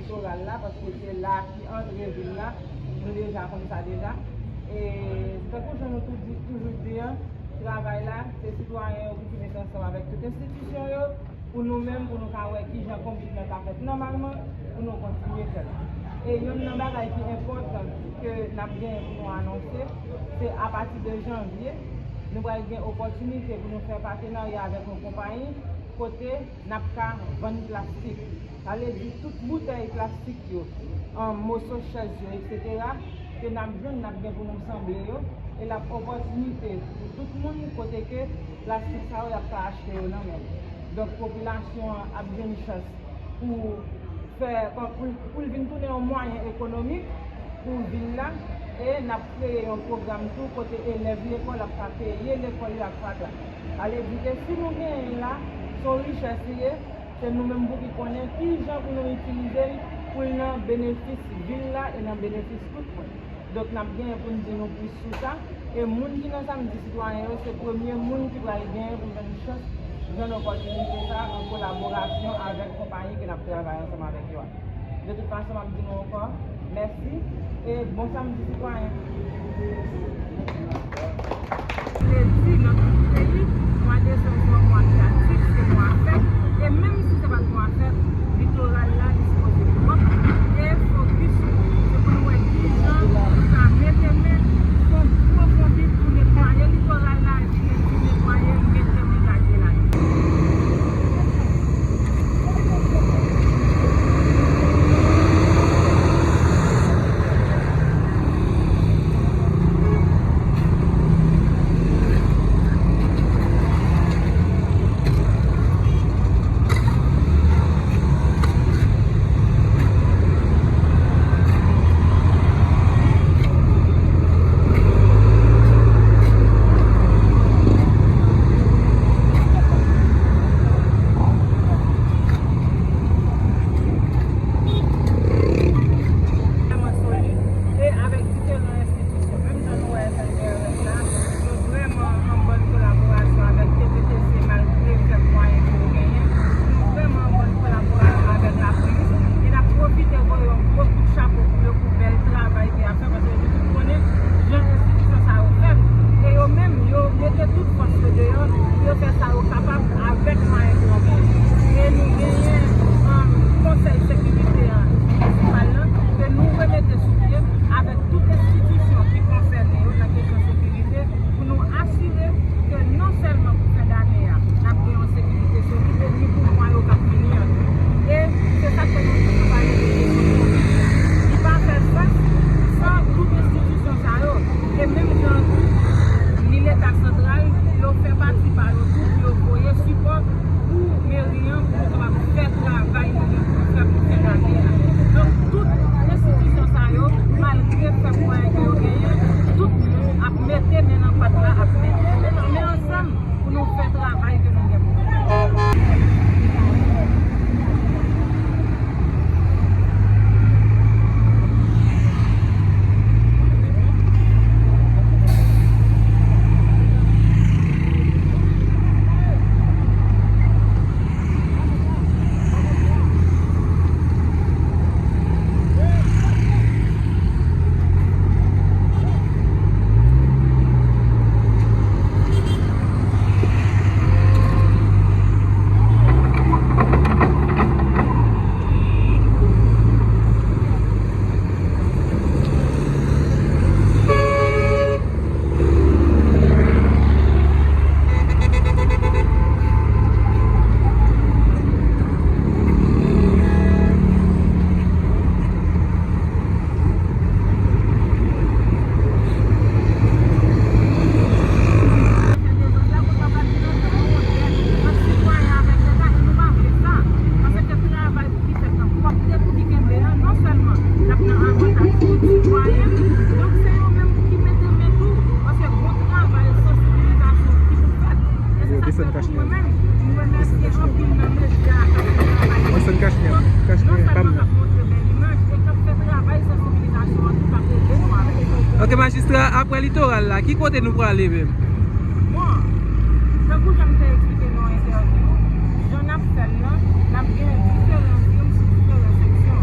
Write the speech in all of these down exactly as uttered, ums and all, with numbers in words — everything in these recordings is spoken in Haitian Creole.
Litoral la, paske se la ki antre vil la, nou deja konn sa deja. E tankou jan nou tou di, toujou di an, travay la, se sitwayen yo pou ki mete ansanm avèk tout enstitisyon yo, pou nou menm, pou nou ka wè kijan konbit lan ka fèt nòmalman, pou nou kontinye fè l. E yonn nan bagay ki enpòtan ke n ap genyen pou nou anonse, se apati de janvye, nou pral gen opòtinite pou nou fè patenarya avèk yon konpayi kote n ap ka vann plastik. Sa vle di tout boutèy plastik yo, an moso chèz yo, etsetera, ke n ap jwenn, n ap gen pou nou sanble yo, e l ap opòtinite pou tout moun kote ke plastik sa yo y ap ka achte yo nan men l. Donk, popilasyon an ap jwenn chans pou fè, pou, pou l vin tounen yon mwayen ekonomik pou vil la, e n ap kreye yon pwogram tou kote elèv lekòl ap ka peye lekòl yo ak fatra. Sa vle di ke si nou genyen l la, se yon richès li ye, se nou menm pou ki konnen kijan pou nou itilize l pou l nan benefis vil la e nan benefis tout moun. Donk, n ap genyen pou n di nou plis sou sa. E moun ki nan Samdi Sitwayen yo, se premye moun ki pral genyen pou jwenn chans jwenn opòtinite sa an kolaborasyon avèk konpayi ke n ap travay ansanm avèk yo a. De tout fason, m ap di nou ankò mèsi e bon Samdi Sitwayen. Vle di nan tout peyi, mwa desanm se yon mwa ki aktif, se mwa fèt, e menm si se pa t mwa fèt, litoral la, li sipoze pwòp, e fokis nou, se pou nou wè kijan nou ka mete men, fè yon gwo konbit pou netwaye litoral la, epi netwaye, mete men gade la. Vrèman solid e avèk diferan enstitisyon. Menm jan nou wè F L D R S la, nou vrèman an bòn kolaborasyon avèk T P T C malgre fèb mwayen ke yo genyen. Nou vrèman an bòn kolaborasyon avèk lapolis e n ap pwofite voye yon gwo kout chapo pou yo pou bèl travay ke y ap fè, paske nou tout konnen jan enstitisyon sa yo fèb. E yo menm, yo mete tout fòs yo deyò pou yo fè sa yo kapab avèk mwayen ke yo genyen. E nou genyen, um, Konsèy Sekirite a, Minisipal lan, ke nou remete sou pye avèk tout enstitisyon ki konsène yo nan kesyon sekirite pou nou asire ke non sèlman pou fen dane a, n ap gen yon sekirite solid, e ni pou mwa yo k ap vini an tou. E se sa k fè nou di nou pa rete sou konbit la. Li pa fè sans san tout enstitisyon sa yo. E menm jan an tou, ni Leta santral, yo fè pati pa yo tou pou yo voye sipò pou meri an, pou nou kapab fè travay nou gen pou nou fè pou fè dane a. Donk, tout enstitisyon sa yo, malgre fèb mwayen ke yo genyen, tout moun ap mete men nan pat la, ap mete men ansanm pou nou fè travay ke nou gen pou nou fè. Travay pou ki fèt nan pwòpte pou ki kenbe an, non sèlman l ap nan avantaj tout sitwayen, donk se yo menm pou ki mete men tou, paske gon travay sansibilizasyon ki pou fèt. E se sa k fè pou mwen menm, m remèsye anpil nan medya a k ap fè travay politik yo, non sèlman k ap montre bèl imaj, e k ap fè travay sansibilizasyon an tou k ap ede nou avèk sa. Ok, majistra, apre Litoral la, ki kote nou prale menm? Bon, tankou jan m te eksplike nan entèvyou, jan n ap fè l lan, n ap gen diferan fim sou diferan seksyon.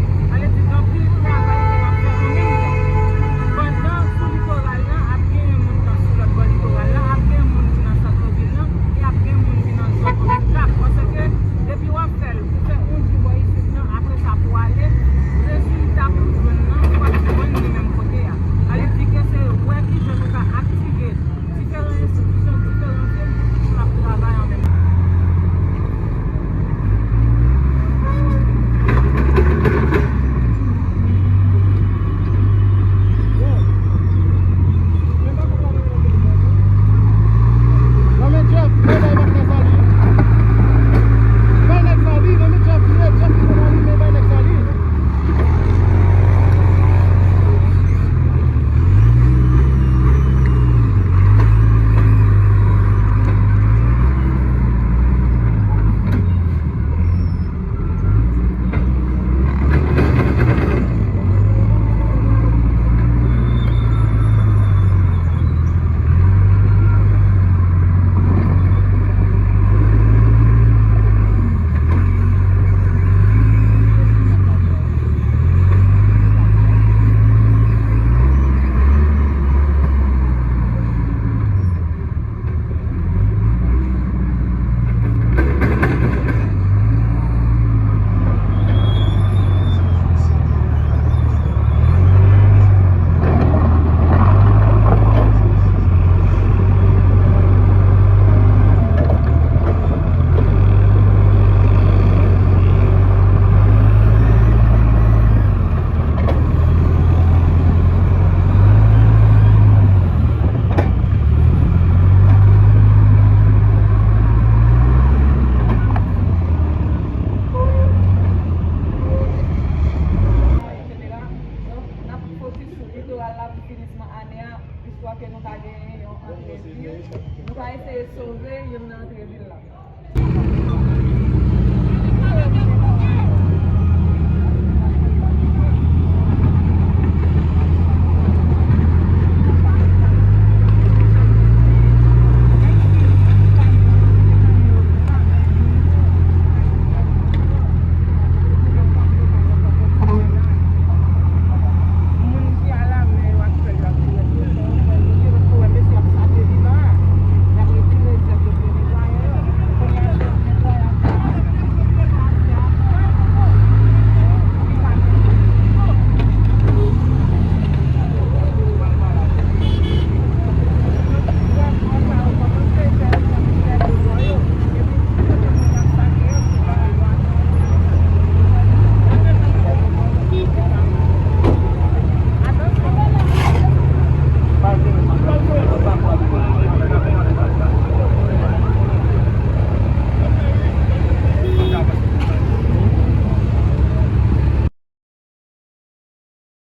Nou ka eseye sove youn nan antre vil la.